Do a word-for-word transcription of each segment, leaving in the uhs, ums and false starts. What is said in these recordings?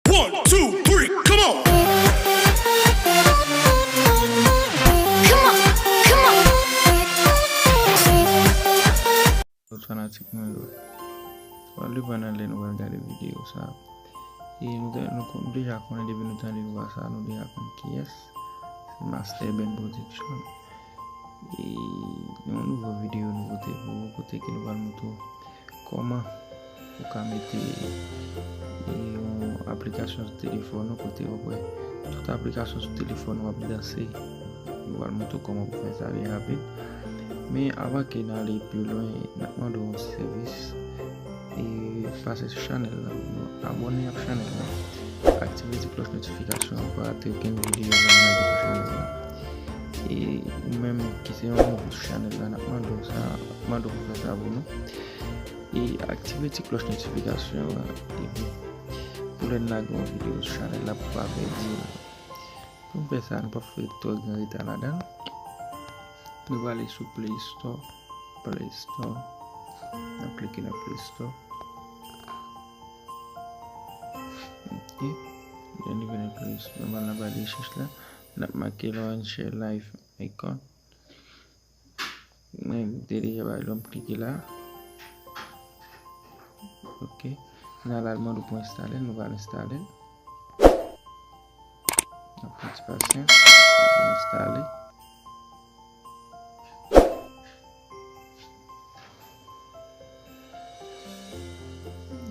One, two, three, come on! Come on, come on. Tout fanatik mwen yo. Wale pa nan lè nou pral gade videyo sa. E nou, te- nou, kon- nou deja konnen depi nou tande vwa sa, nou deja konn kiyès. Se Master Ben Production. E yon nouvo videyo nou pote pou ou, kote ke nou pral montre w kòman ou ka mete e, yon aplikasyon sou telefòn ou, kote ou wè tout aplikasyon sou telefòn ou ap danse. Nou pral montre w kòman pou fè sa byen rapid. Men avan ke n ale pi lwen, n ap mande w yon sèvis. E pase sou chanèl la, abòne ak chanèl la, aktive ti klòch notifikasyon an pou pa rate okenn videyo lè n lage sou chanèl la. E ou menm ki se yon nouvo sou chanèl la, n ap mande w sa, mande w pou fè sa pou nou. E aktive ti klòch notifikasyon an, epi pou lè n lage yon videyo sou chanèl la pou pa pèdi l. Pou n fè sa, nou p ap fè twò gran reta ladan l. Nou prale sou Play Store, Play Store. N ap klike nan Play Store. Ok. Lè n rive nan Play Store, nou al nan ba de rechèch la. N ap make Laurent Cher Live Icon. Mwen te deja bay lòm klike la. Ok. N al al mande pou enstale, nou pral enstale. N ap pran ti pasyans pou enstale.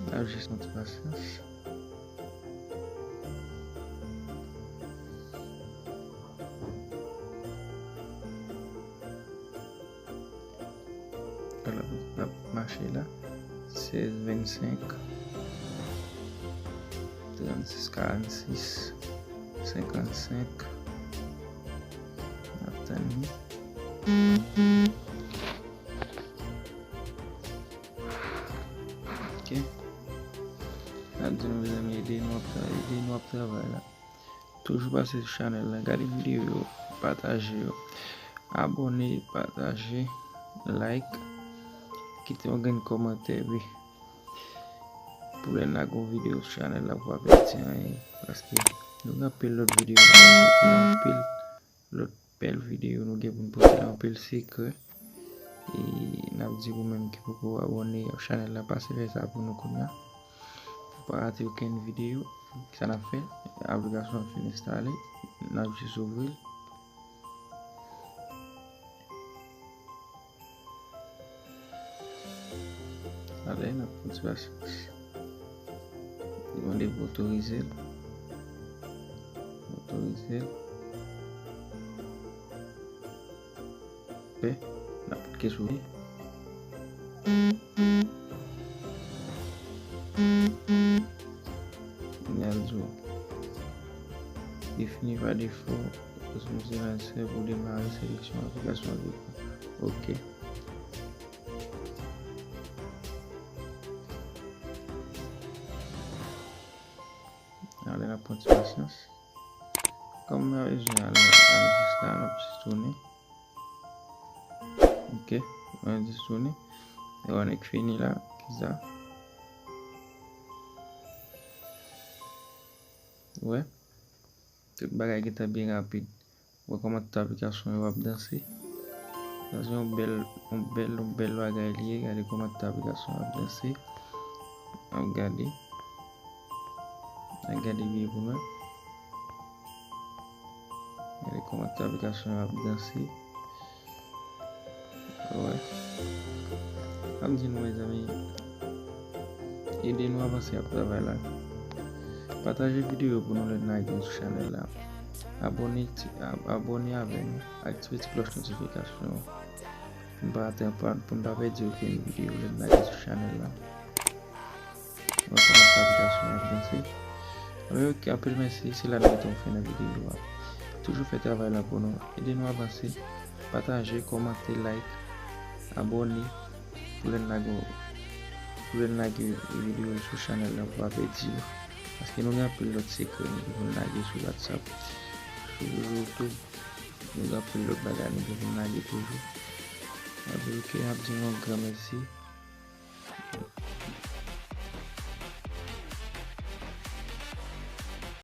N ap jis pran ti pasyans. Ala, l ap mache la. Sèz vennsenk, trannsis karannsis, senkannsenk. N ap tann li. Ok. N ap di nou, mezanmi, ede nou ap tra-, ede nou ap travay la. Toujou pase sou chanèl la, gade videyo yo, pataje yo, abòne, pataje, like, kite yon grenn kòmantè, wi. Pou lè n lage yon videyo sou chanèl la, pou pa pèdi anyen, paske nou gen anpil lòt videyo, nou gen anpil lòt bèl videyo, nou gen pou n pote anpil sekrè. E n ap di ou menm ki poko abòne ak chanèl la, pase fè sa pou nou kounye a. Pou pa rate okenn videyo. Sa n ap fè, aplikasyon an fin enstale, n ap jis ouvri l. Alè, n ap pran ti pasyans. Li mande pou otorize l. Otorize l. Pè, n ap klike sou li. N al di w. Defini pa defo, responsab pou demare seleksyon aplikasyon avèk ou. Ok. Alè, n ap pran ti pasyans. Kòm nou pa bezwen al, al jis la, n ap jis tounen. Ok, nou jis tounen. E w annik fini la, kisa? Wè, tout bagay gentan byen rapid. Wè kòman tout aplikasyon yo ap danse. Sa se yon bèl, yon bèl, yon bèl bagay li ye. Gade kòman tout aplikasyon yo ap danse. N ap gade. N ap gade byen pou nou. Gade kòman tout aplikasyon yo ap danse. Wè. Ap di nou, mezanmi, ede nou avanse ak travay la. Pataje videyo pou nou lè n lage yo sou chanèl la. Abòne, ti- ab- abòne avè nou. Aktive ti klòch notifikasyon an. Pou n pa rate, pou n pa pèdi okenn videyo lè n lage sou chanèl la. Mwen konnen aplikasyon an ap danse. Alò, ok, anpil mèsi. Se la nou mete yon fen nan videyo a. Toujou fè travay la pou nou. Ede nou avanse. Pataje, kòmante, like, abòne. Pou lè n lage, pou lè n lage videyo sou chanèl la, pou pa pèdi yo. Paske nou gen anpil lòt sekrè nou pou n lage sou WhatsApp, sou YouTube. Nou gen anpil lòt bagay nou pou n lage toujou. Ann di ok, n ap di nou yon gran mèsi.